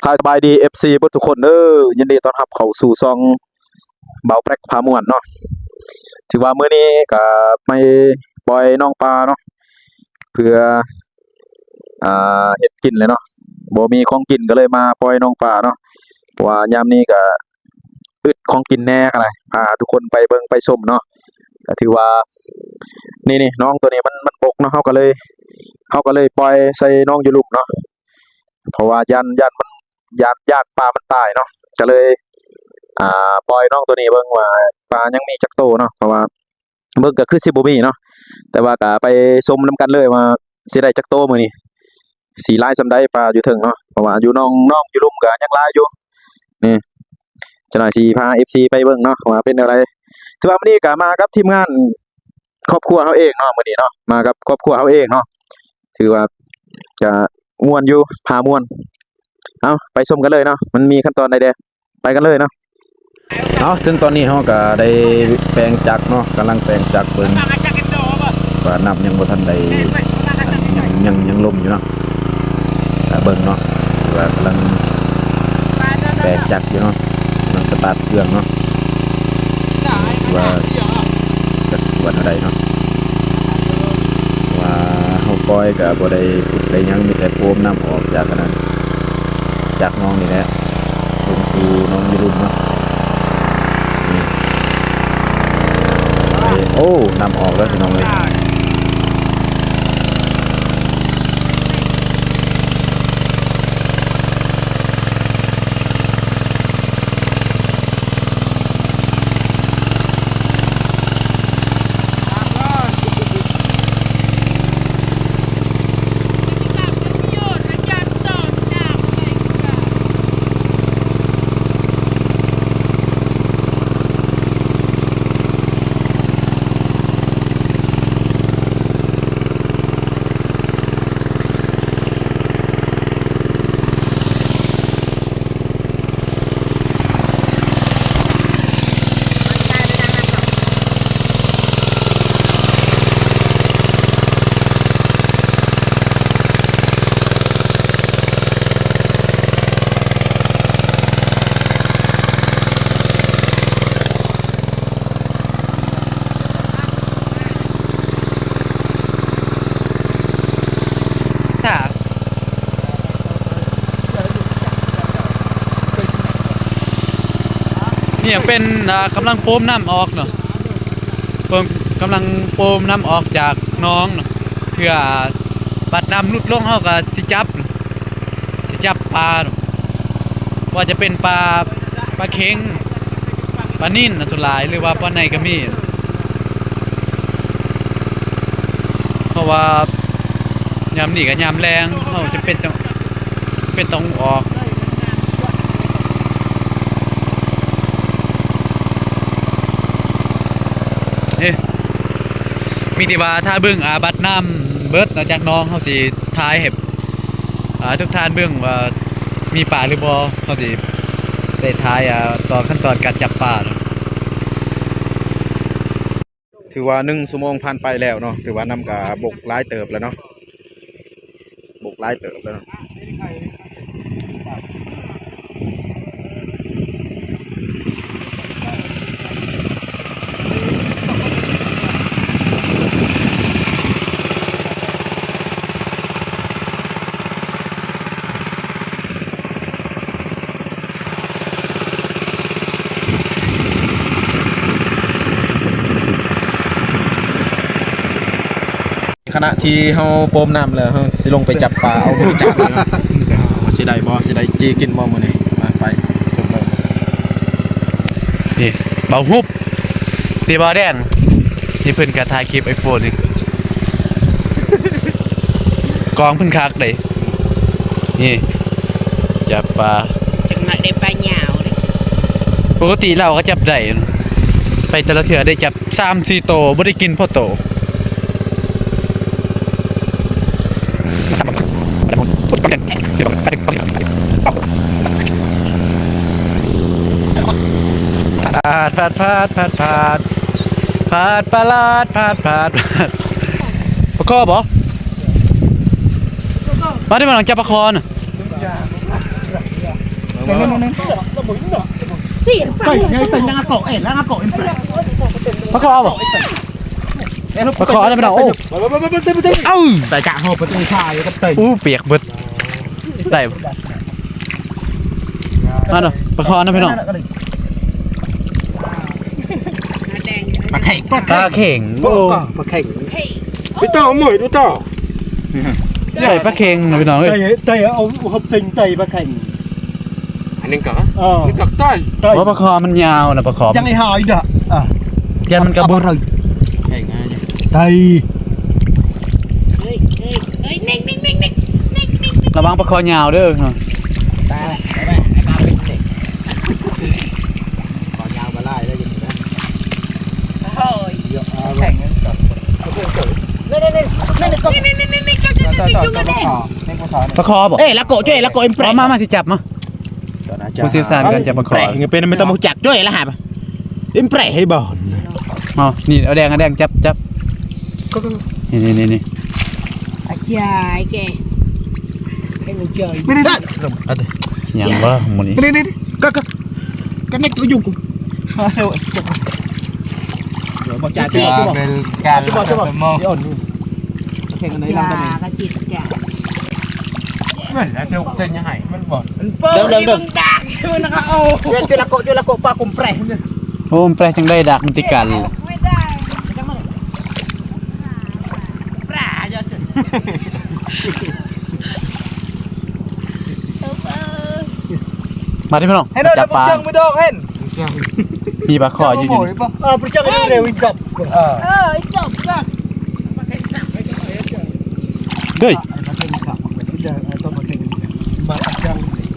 ກທາຍສະບາຍດີ ເອັຟຊີ ເບິດທຸກຄົນເດີ ຍິນດີຕ້ອນຮັບເຂົ້າສູ່ຊ່ອງເບົາແປກພາມ່ວນເນາະ. ຖືວ່າມື້ນີ້ກະໄປປ່ອຍໜອງປາເນາະ ເພື່ອ ອ່າ ເຮັດກິນແຫຼະເນາະ ບໍ່ມີຂອງກິນກະເລີຍມາປ່ອຍໜອງປາເນາະ ເພາະວ່າຍາມນີ້ກະ ອຶດຂອງກິນແດ່ຫັ້ນນະ ພາທຸກຄົນໄປເບິ່ງໄປຊົມເນາະ. ກະຖືວ່າ ນີ້ໆ ໜອງໂຕນີ້ມັນ ມັນບົກເນາະ ເຮົາກະເລີຍ ເຮົາກະເລີຍປ່ອຍໃສ່ໜອງຢູ່ລຸ່ມເນາະ ເພາະວ່າຢ້ານ ຢ້ານມັນ ຢ້ານ ຢ້ານປາມັນຕາຍເນາະ ກະເລີຍ ອ່າ ປ່ອຍໜອງໂຕນີ້ເບິ່ງວ່າປາຍັງມີຈັກໂຕເນາະ ເພາະວ່າ ເບິ່ງກະຄືຊິບໍ່ມີເນາະ ແຕ່ວ່າກະໄປຊົມນຳກັນເລີຍວ່າຊິໄດ້ຈັກໂຕມື້ນີ້ ຊິຫຼາຍສ່ຳໃດປາຢູ່ເທິງເນາະ ເພາະວ່າຢູ່ໜອງ ໜອງຢູ່ລຸ່ມກະຍັງຫຼາຍຢູ່. ນີ້ ຈັກໜ້ອຍຊິພາ ເອັຟຊີ ໄປເບິ່ງເນາະວ່າເປັນແນວໃດ. ຖືວ່າມື້ນີ້ກະມາກັບທີມງານຄອບຄົວເຮົາເອງເນາະ ມື້ນີ້ເນາະ ມາກັບຄອບຄົວເຮົາເອງເນາະ ຖືວ່າກະມ່ວນຢູ່ ພາມ່ວນ. ເອົາ ໄປຊົມກັນເລີຍເນາະ ມັນມີຂັ້ນຕອນໃດແດ່ ໄປກັນເລີຍເນາະ. ເອົາ ເຊິ່ງຕອນນີ້ເຮົາກະໄດ້ແປງຈັກເນາະ ກຳລັງແປງຈັກເບິ່ງວ່ານ້ຳຍັງບໍ່ທັນໄດ້ ຍັງ ຍັງລົມຢູ່ເນາະ ຖ້າເບິ່ງເນາະ ວ່າກຳລັງແປງຈັກຢູ່ເນາະ ກຳລັງສະຕາດເຄື່ອງເນາະ ວ່າຈັກສວນເທົ່າໃດເນາະ ວ່າເຮົາປ່ອຍກະບໍ່ໄດ້ຂຸດໄດ້ຫຍັງ ມີແຕ່ໂປມນ້ຳອອກຈາກອັນນັ້ນ ຈາກໜອງນີ້ແຫຼະ ລົງສູ່ໜອງຢູ່ລຸ່ມເນາະ. ນີ້ ໂອ້ ນ້ຳອອກແລ້ວພີ່ນ້ອງເອີຍ. ຖ້າ ນີ້ເປັນ ອ່າ ກຳລັງໂປມນ້ຳອອກເນາະ ເພິ່ນກຳລັງໂປມນ້ຳອອກຈາກໜອງເນາະ ເພື່ອບັດນ້ຳຫຼຸດລົງເຮົາກະຊິຈັບ ຊິຈັບປາເນາະ ວ່າຈະເປັນປາ ປາເຂັງ ປານິນນະສ່ວນຫຼາຍ ຫຼືວ່າປາໃນກະມີ ເພາະວ່າຍາມນີ້ກະຍາມແລງ ເຮົາຈຳເປັນຕ້ອງ ເປັນຕ້ອງອອກ ເອີ ມີແຕ່ວ່າຖ້າເບິ່ງ ອ່າ ບັດນ້ຳເບິດເນາະ ຈາກໜອງ ເຮົາຊິຖ່າຍໃຫ້ ອ່າ ທຸກທ່ານເບິ່ງວ່າມີປາຫຼືບໍ່ ເຮົາຊິໄດ້ຖ່າຍ ອ່າ ຕໍ່ຂັ້ນຕອນການຈັບປາເນາະ. ຖືວ່າໜຶ່ງຊົ່ວໂມງຜ່ານໄປແລ້ວເນາະ ຖືວ່ານ້ຳກະບົກຫຼາຍເຕີບແລ້ວເນາະ ບົກຫຼາຍເຕີບແລ້ວເນາະ. ຂະນະທີ່ເຮົາໂປມນ້ຳແລ້ວ ເຮົາຊິລົງໄປຈັບປາ ເອົາມືຈັບເນາະ ວ່າຊິໄດ້ບໍ່ ຊິໄດ້ຈີ່ກິນບໍ່ມື້ນີ້. ມາ ໄປຊົມເບິ່ງ ນີ້ ເບົາຮຸບ ນີ້ ເບົາແດງ ນີ້ເພິ່ນກະຖ່າຍຄລິບໄອໂຟນນີ້ ກ້ອງເພິ່ນຄັກເດ້. ນີ້ ຈັບປາ ຈັກໜ້ອຍໄດ້ປາຍາວເດ້. ປົກກະຕິລາວກະຈັບໄດ້ ໄປແຕ່ລະເທື່ອໄດ້ຈັບສາມສີ່ໂຕ ບໍ່ໄດ້ກິນພໍໂຕ. ປາຄອບໍ່? ມາໄດ້ມາລອງຈັບປາຄອນະ. ປາຄໍບໍ່? ປາຄໍໄດ້ພີ່ນ້ອງ. ໂອ້ ແຕ່ກະເຮົາປະຕູຊາຍກັບເຕີຍ. ໂອ້ ປຽກເບິດ. ໄດ້ ມາເນາະ ປາຄໍນະພີ່ນ້ອງ. ປາເຂັງ ປາເຂັງ. ໂອ້ ປາເຂັງ. ໄປຕໍ່ໝົຍດູຕໍ່. ໄດ້ປາເຂັງນະພີ່ນ້ອງເອີຍ. ໄດ້ ໄດ້ ເອົາ ເອົາເປັນໄດ້ປາເຂັງ. ອັນນີ້ກໍ ເອີ ນີ້ກໍໄດ້ ໄດ້. ບໍ່ ປາຄໍມັນຍາວນະ ປາຄໍ. ຍັງໄດ້ຫາອີກເດີ. ອ່າ ຢ້ານມັນກະບຸດ. ໄດ້ ໄດ້. ເອີຍ ເອີຍ ເອີຍ ເນັ່ງ ເນັ່ງ ເນັ່ງ ເນັ່ງ ເນັ່ງ ເນັ່ງ ເນັ່ງ. ລະວັງປາຄໍຍາວເດີ. ຕາຍແລ້ວ ປາເຂັງ. ຄໍຍາວກະຫຼາຍເລີຍ. ໂອ້ຍ ປາເຂັງ. ປາຄໍບໍ່? ເອີຍ ລະໂກະ ເຈ້ຍ ລະໂກະ ອິມແປຣ. ມາ ມາຊິຈັບມາ. ຜູ້ຊ່ຽວຊານການຈັບປາຄໍ ເປັນ ບໍ່ຮູ້ຈັກ ເຈ້ຍ ລະຫາບ ອິມແປຣໃຫ້ບໍ່. ເອົາ ນີ້ ເອົາແດງ ເອົາແດງ ຈັບ ຈັບ. ນີ້ ນີ້ ນີ້ ອາຈາຍແກ ໃຫ້ຮູ້ເຈີ. ຍັງບໍ່ມື້ນີ້. ກະ ກະ ກະເນັກໂຕຍຸງ ຫາເຊວ. ບໍ່ຈ່າຍ ເປັນການ ແຂ່ງອັນໃດລະກັນ. ມັນລະເຊວເຕັນຍັງໃຫ້ມັນບໍ່. ເດີ ເດີ ເດີ ມັນດັກ ມັນກະເອົາ ເວນ ເຈລະໂກະ ເຈລະໂກະ ປາກຸມແປຣ. ໂອ້ ແປຣຈັ່ງໄດ້ດັກມັນຕິກັນ. ປາ ມາເດີພີ່ນ້ອງ ຈັບປາ. ມີປາຄໍຢູ່ນີ້. ເອີ ປາຈັງເດ ວິນຈັບ. ເອີ ເອີ ຈັບ ຈັບ. ເຮີ້ຍ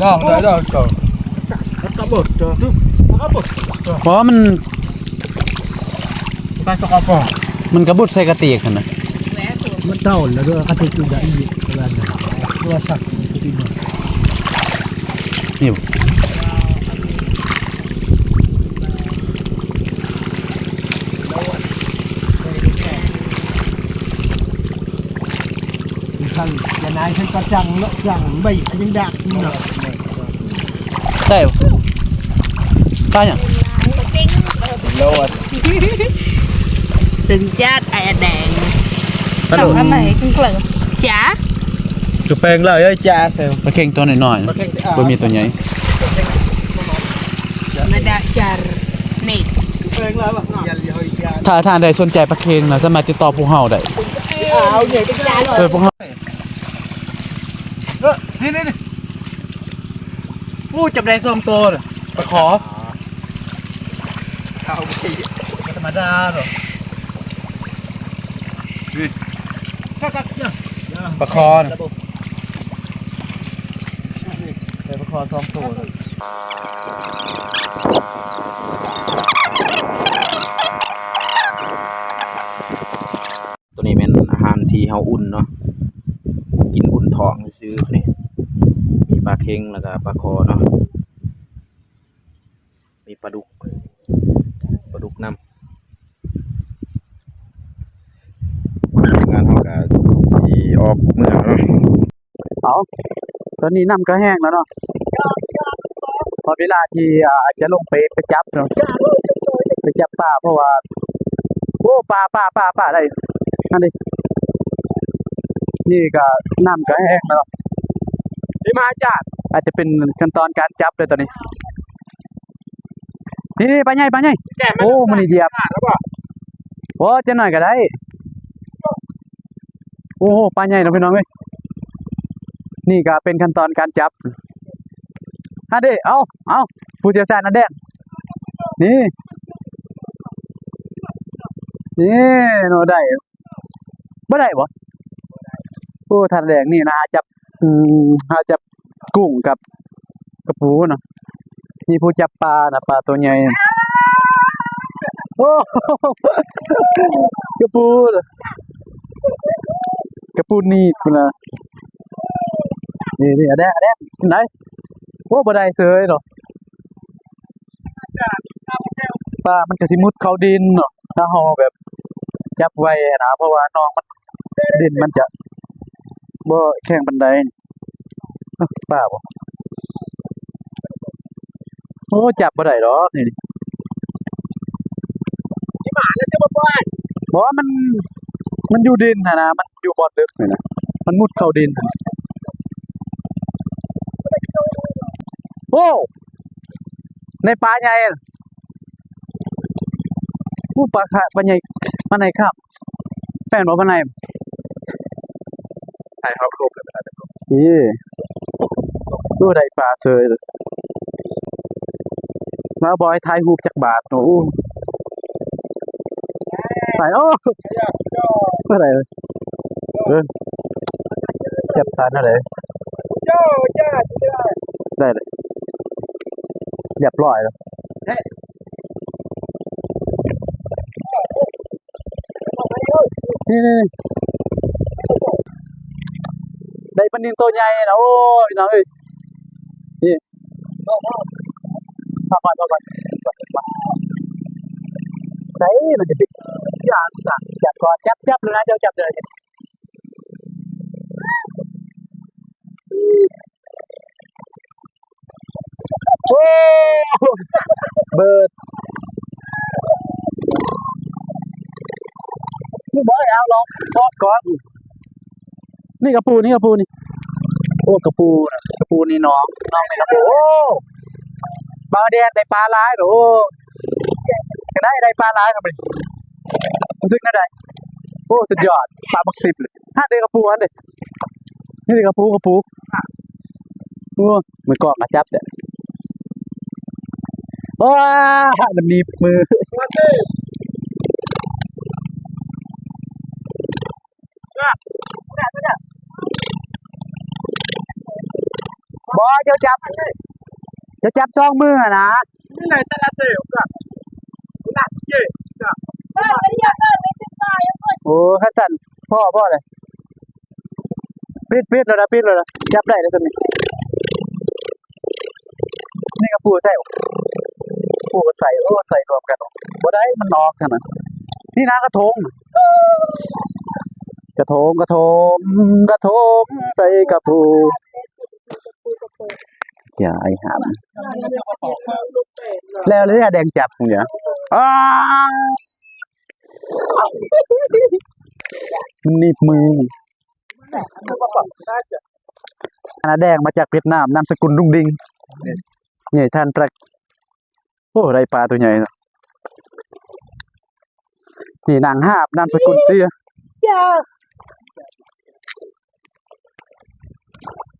ດອງໄດ້ ດອງ. ກະບົດ ກະບົດ ເພາະວ່າມັນ ປາສະກອບ ມັນກະບົດໃສ່ກະຕິກຫັ້ນນະ. ມັນເຕົາແລ້ວເດີ ກະຕິກຢູ່ໃດອີກ ໂທລະສັບ ນີ້. ຄັນຈະນາຍເພິ່ນກໍຈັ່ງເນາະ ຈັ່ງໃບຍັງດັກເນາະ. ໄດ້ບໍ່? ປາຫຍັງ? ໂລສ ຕຶງຈັດ ໄອ້ແດງ. ປາດຸກ ອັນໃດ? ຈ້າ ຄືແປງຫຼາຍເອີຍ ຈ້າ. ປາເຂັງຕົວນ້ອຍໆ ບໍ່ມີຕົວໃຫຍ່. ມາດາຈັນນີ້ ຖ້າທ່ານໃດສົນໃຈປາເຂັງນະ ສາມາດຕິດຕໍ່ພວກເຮົາໄດ້. ເອີ ພວກເຮົາ ເອີ ນີ້ໆ ໂອ້ ຈັບໄດ້ສອງໂຕນະ ປາຄໍ. ເອົາໄປ ບໍ່ທຳມະດາເນາະ. ນີ້ ປາຄໍນະ ໄດ້ປາຄໍສອງໂຕ. ໂຕນີ້ແມ່ນອາຫານທີ່ເຮົາອຸ່ນເນາະ ກິນອຸ່ນທ້ອງຊື່ໆ ນີ້. ມີປາເຂັງ ແລ້ວກະປາຄໍເນາະ ມີປາດຸກ ປາດຸກນຳ. ທີມງານເຮົາກະຊິອອກເມືອແລ້ວເນາະ. ເອົາ ຕອນນີ້ນ້ຳກະແຫ້ງແລ້ວເນາະ ພໍເວລາທີ່ ອ່າ ຈະລົງໄປ ໄປຈັບເນາະ ໄປຈັບປາ ເພາະວ່າ ໂອ້ ປາ ປາ ປາ ປາໄດ້ຫັ້ນເດ. ນີ້ກະນ້ຳກະແຫ້ງແລ້ວເນາະ ນີ້ມາອາຈານ. ອາດຈະເປັນຂັ້ນຕອນການຈັບເດີຕອນນີ້. ນີ້ໆ ປາໃຫຍ່ ປາໃຫຍ່. ໂອ້ ມື້ນີ້ຢຽບ ໂອ້ ຈັກໜ້ອຍກະໄດ້. ໂອ້ ປາໃຫຍ່ເນາະພີ່ນ້ອງເອີຍ. ນີ້ກະເປັນຂັ້ນຕອນການຈັບ ຫັ້ນເດ. ເອົາ ເອົາ ຜູ້ຊ່ຽວຊານອັນແດງ ນີ້ ນີ້ເນາະ ໄດ້ ບໍ່ໄດ້ບໍ່? ໂອ້ ທ່ານແດງນີ້ນະ ຫາຈັບ ອືມ ຫາຈັບກຸ້ງກັບກະປູເນາະ. ມີຜູ້ຈັບປານະ ປາໂຕໃຫຍ່. ໂອ້ ກະປູ ກະປູໜີບພຸ້ນນະ. ນີ້ໆ ອາແດງ ອາແດງ ໄດ້. ໂອ້ ບໍ່ໄດ້ເສີຍເນາະ. ປາມັນກະຊິມຸດເຂົ້າດິນເນາະ ຖ້າເຮົາແບບຈັບໄວຫັ້ນນະ ເພາະວ່າໜອງມັນ ດິນມັນຈະບໍ່ແຂງປານໃດ. ປາບໍ່? ໂອ້ ຈັບບໍ່ໄດ້ດອກນີ້ ບໍ່ ມັນ ມັນຢູ່ດິນຫັ້ນນະ ມັນຢູ່ບ່ອນເລິກນີ້ນະ ມັນມຸດເຂົ້າດິນ. ໂອ້ ໃນປາໃຫຍ່ ໂອ້ ປາຄະ ປາໃຫຍ່ ປາໃຫຍ່ຄັບ ແມ່ນບໍ່ ປາໃຫຍ່ ຖ່າຍຮູບ ເອີ ໂອ້ ໄດ້ປາເສີຍ ມາບໍ່ໃຫ້ຖ່າຍຮູບຈັກບາດ ໂອ້ ໄປ ໂອ້ ບໍ່ໄດ້ ເອີ ຈັບປາແນວໃດ ໄດ້ເລີຍ ຮຽບຮ້ອຍແລ້ວ. ນີ້ໆໆ ໄດ້ປານິນໂຕໃຫຍ່ນະ ໂອ້ຍ ພີ່ນ້ອງເອີຍ ນີ້ ພາກ່ອນ ພາກ່ອນ ໃສມັນຈະເປັນ ຢ່າ ຈັບ ຈັບກ່ອນ ຈັບ ຈັບເລີຍນະ ເຈົ້າຈັບເລີຍ. ໂອ້ ເບີດ ນີ້ບໍ່ເອົາລອງ ອອກກ່ອນ ນີ້ກະປູ ນີ້ກະປູນີ້ ໂອ້ ກະປູນະ ກະປູນີ້ນ້ອງ ນ້ອງນີ້ກະປູ ໂອ້ ບ່າວແດງໄດ້ປາຫຼາຍ ໂອ້ ໄດ້ ໄດ້ປາຫຼາຍຄັບ ຮູ້ສຶກແນວໃດ ໂອ້ ສຸດຍອດ ປາບັກສິບເລີຍ ຫັ້ນເດ້ກະປູ ຫັ້ນເດ້ ນີ້ກະປູ ກະປູ ໂອ້ ມືກ້ອງກະຈັບແທ້ ໂອ້ ມັນໜີບມື ບໍ່ ເຈົ້າຈັບ ເຈົ້າຈັບສອງມືຫັ້ນນະ ໂອ້ ຄັນຊັ້ນພໍ ພໍເລີຍ ປິດ ປິດແລ້ວນະ ປິດແລ້ວນະ ຈັບໄດ້ແລ້ວສ່ຳນີ້ ນີ້ກະປູໃສ່ ປູໃສ່ ໂອ້ ໃສ່ລວມກັນ ບໍ່ໄດ້ ມັນອອກຫັ້ນນະ ນີ້ນະ ກະທົງ ກະທົງ ກະທົງ ກະທົງ ໃສ່ກະປູ ຢ່າໄອ້ຫາມ ແລ້ວເລີຍ ແດງຈັບນີ້ ອ້າ ມັນໜີບມື ອັນນະແດງມາຈາກຫວຽດນາມ ນາມສະກຸນດຸງດິງ ນີ້ທ່ານແຕກ ໂອ້ ໄດ້ປາໂຕໃຫຍ່ເນາະ ນີ້ນາງຫາບ ນາມສະກຸນເຊືອ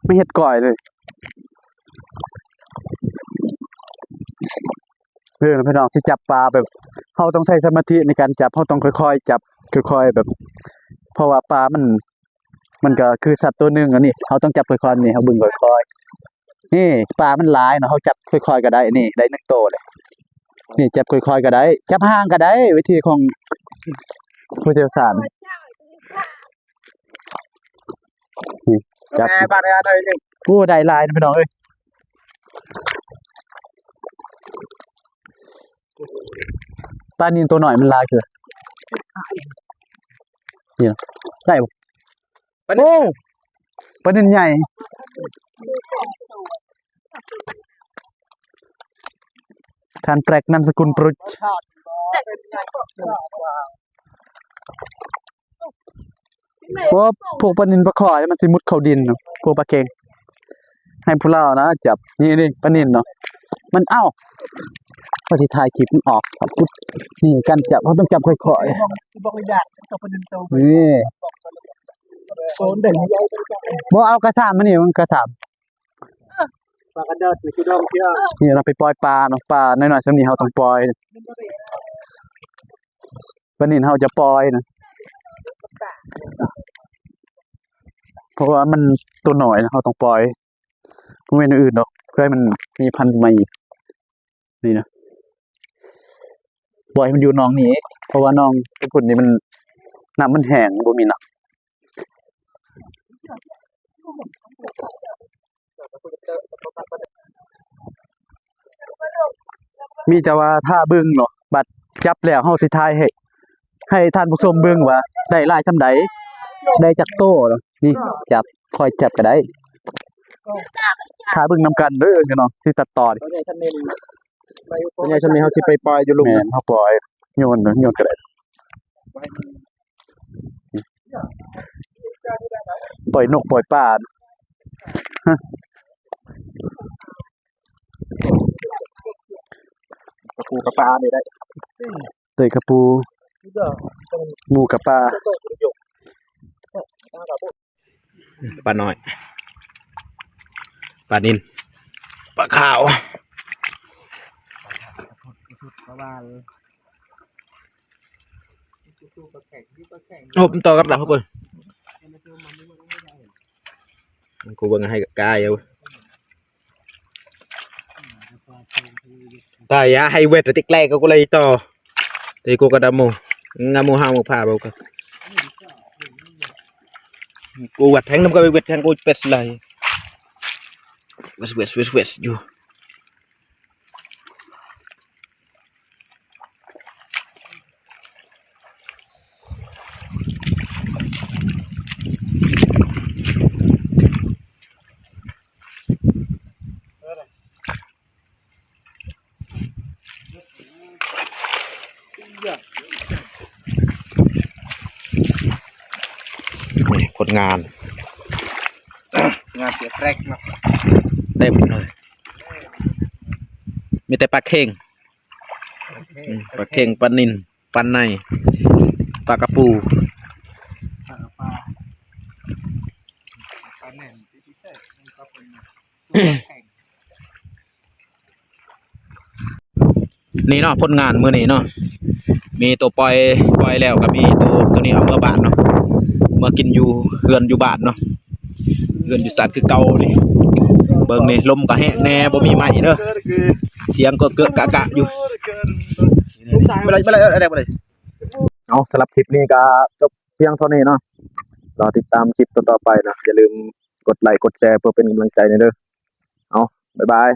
ໄປເຮັດກ້ອຍເລີຍ ເອີ ພີ່ນ້ອງ ຊິຈັບປາແບບ ເຮົາຕ້ອງໃຊ້ສະມາທິໃນການຈັບ ເຮົາຕ້ອງຄ່ອຍໆຈັບ ຄ່ອຍໆແບບ ເພາະວ່າປາມັນ ມັນກະຄືສັດໂຕໜຶ່ງ ອັນນີ້ເຮົາຕ້ອງຈັບຄ່ອຍໆ ນີ້ເຮົາເບິ່ງຄ່ອຍໆ ນີ້ປາມັນຫຼາຍເນາະ ເຮົາຈັບຄ່ອຍໆກະໄດ້ ນີ້ໄດ້ໜຶ່ງໂຕແລ້ວ ນີ້ຈັບຄ່ອຍໆກະໄດ້ ຈັບຫ່າງກະໄດ້ ວິທີຂອງຜູ້ຊ່ຽວຊານ ນີ້ຈັບ ໂອ້ ໄດ້ຫຼາຍນະພີ່ນ້ອງເອີຍ ປານິນໂຕນ້ອຍມັນຫຼາຍເກີນ ນີ້ນະ ໄດ້ບໍ່? ປານິນ ໂອ້ ປານິນໃຫຍ່ ທ່ານແຕກ ນາມສະກຸນປຣຸດ ໂອ້ ພວກປານິນປາຄໍ່ມັນຊິມຸດເຂົ້າດິນ ພວກປາເກັງ ໃຫ້ຜູ້ລາວນະຈັບ ນີ້ໆ ປານິນເນາະ ມັນ ເອົ້າ ຂ້ອຍຊິຖ່າຍຄລິບມັນອອກ ນີ້ການຈັບ ເຮົາຕ້ອງຈັບຄ່ອຍໆ ນີ້ ບໍ່ເອົາກະສາມມານີ້ ມັນກະສາມ ປາກະເດີດ ນີ້ຄືດອງເທື່ອ ນີ້ເຮົາໄປປ່ອຍປາເນາະ ປານ້ອຍໆສ່ຳນີ້ເຮົາຕ້ອງປ່ອຍ ປານິນເຮົາຈະປ່ອຍນະ ເພາະວ່າມັນໂຕນ້ອຍ ເຮົາຕ້ອງປ່ອຍ ບໍ່ແມ່ນແນວອື່ນດອກ ເພື່ອໃຫ້ມັນມີພັນໃໝ່ ນີ້ນະ ບໍ່ໃຫ້ມັນຢູ່ໜອງນີ້ອີກ ເພາະວ່າໜອງພຸ້ນນີ້ມັນ ນ້ຳມັນແຫ້ງ ບໍ່ມີນ້ຳ. ມີແຕ່ວ່າຖ້າເບິ່ງເນາະ ບັດຈັບແລ້ວເຮົາຊິຖ່າຍໃຫ້ ໃຫ້ທ່ານຜູ້ຊົມເບິ່ງວ່າໄດ້ຫຼາຍສ່ຳໃດ ໄດ້ຈັກໂຕເນາະ ນີ້ຈັບ ຄ່ອຍຈັບກະໄດ້ ຖ້າເບິ່ງນຳກັນເດີພີ່ນ້ອງ ຊິຕັດຕໍ່ ໂຕໃຫຍ່ສ່ຳນີ້ ສ່ວນໃຫຍ່ຊ່ວງນີ້ເຮົາຊິໄປປ່ອຍຢູ່ລຸ່ມ. ແມ່ນ ເຮົາປ່ອຍ ໂຍນ ໂຍນກໍໄດ້ ປ່ອຍນົກປ່ອຍປາ. ກະປູກະປານີ້ໄດ້ ໄດ້ກະປູ ໝູກະປາ. ປານ້ອຍ ປານິນ ປາຂາວ ໂອ້ ມັນຕໍ່ກັບດາວເພິ່ນ ກູເບິ່ງໃຫ້ກາຍເອົາ. ຕາຍຢາ ໃຫ້ເວັດຕິກແລກ ກໍກູເລີຍຕໍ່ ແຕ່ກູກະດາໂມ ງາໂມຮາໂມພາເບົາກະ ກູວັດແທງນຳ ກະເວັດແທງ ກູເປັດໄລ ເວັດ ເວັດ ເວັດ ເວັດຢູ່. ນີ້ຜົນງານ ງານເສຍແທຣັກເນາະ ເຕັມເລີຍ ມີແຕ່ປາເຄັງ ປາເຄັງ ປານິນ ປາໄນ ປາກະປູ ປາກະປາ ປາແໜ່ນ ປາແຂງ. ນີ້ເນາະ ຜົນງານມື້ນີ້ເນາະ ມີໂຕປ່ອຍ ປ່ອຍແລ້ວກໍມີໂຕ ໂຕນີ້ເອົາເມືອບ້ານເນາະ ເມືອກິນຢູ່ເຮືອນຢູ່ບ້ານເນາະ ເຮືອນຢູ່ຊານຄືເກົ່ານີ້. ເບິ່ງນີ້ ລົມກໍແຮງແດ່ ບໍ່ມີໄມ້ເດີ ສຽງກໍເກະກະກະຢູ່. ໄປເລີຍ ໄປເລີຍ ໄປເລີຍ ໄປເລີຍ. ເອົາ ສຳລັບຄລິບນີ້ກໍຈົບພຽງເທົ່ານີ້ເນາະ ລໍຕິດຕາມຄລິບຕໍ່ໆໄປເນາະ ຢ່າລືມກົດໄລກົດແຊເພື່ອເປັນກຳລັງໃຈແດ່ເດີ. ເອົາ ບາຍບາຍ.